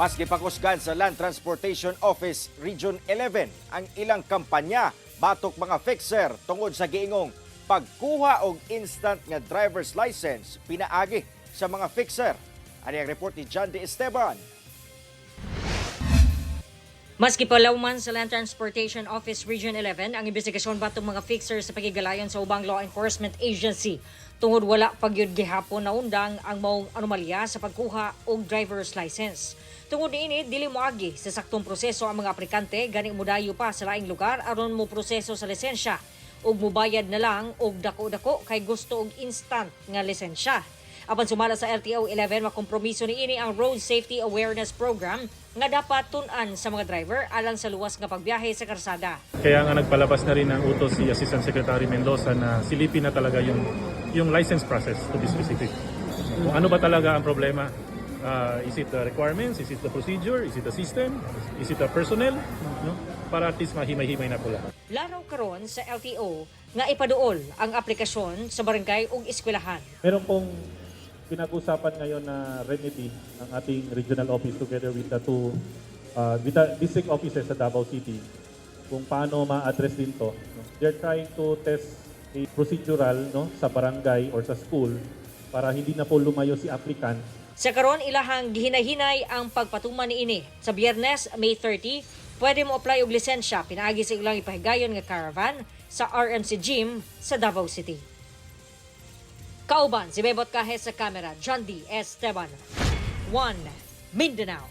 Mas gipakusgan sa Land Transportation Office Region 11 ang ilang kampanya batok mga fixer tungod sa giingong pagkuha og instant nga driver's license pinaagi sa mga fixer. Ani ang report ni John D. Esteban. Maski palawman sa Land Transportation Office Region 11 ang investigasyon batok mga fixer sa pagigalayon sa ubang law enforcement agency tungod wala pa gyud gihapon naundang ang maong anomalya sa pagkuha og driver's license. Tungod niini, dili moagi sa saktong proseso ang mga aplikante, gani modayo pa sa laing lugar aron mo proseso sa lisensya ug mubayad na lang og dako-dako kay gusto og instant nga lisensya. Apan sumala sa LTO 11, makompromiso niini ang Road Safety Awareness Program nga dapat tun-an sa mga driver alang sa luwas nga pagbiyahe sa karsada. Kaya nga nagpalabas na rin ng utos si Assistant Secretary Mendoza na silipin na talaga yung license process, to be specific. Kung ano ba talaga ang problema? Is it the requirements? Is it the procedure? Is it the system? Is it the personnel? No? Para at least mahimay-himay na po lahat. Laraw karon sa LTO nga ipaduol ang aplikasyon sa barangay ug eskwelahan. Meron pong pinag-usapan ngayon na remedy ang ating regional office together with the two with the district offices sa Davao City kung paano ma-address din to, no? They're trying to test a procedural, no, sa barangay or sa school para hindi na po lumayo si applicant. Sa karon, ilahang gihinahinay ang pagpatuman niini. Sa Biyernes, May 30, pwede mo apply og lisensya pinaagi sa ilang ipahigayon nga caravan sa RMC Gym sa Davao City. Kauban si Bebot Kahes sa camera, John D. Esteban. 1 Mindanao.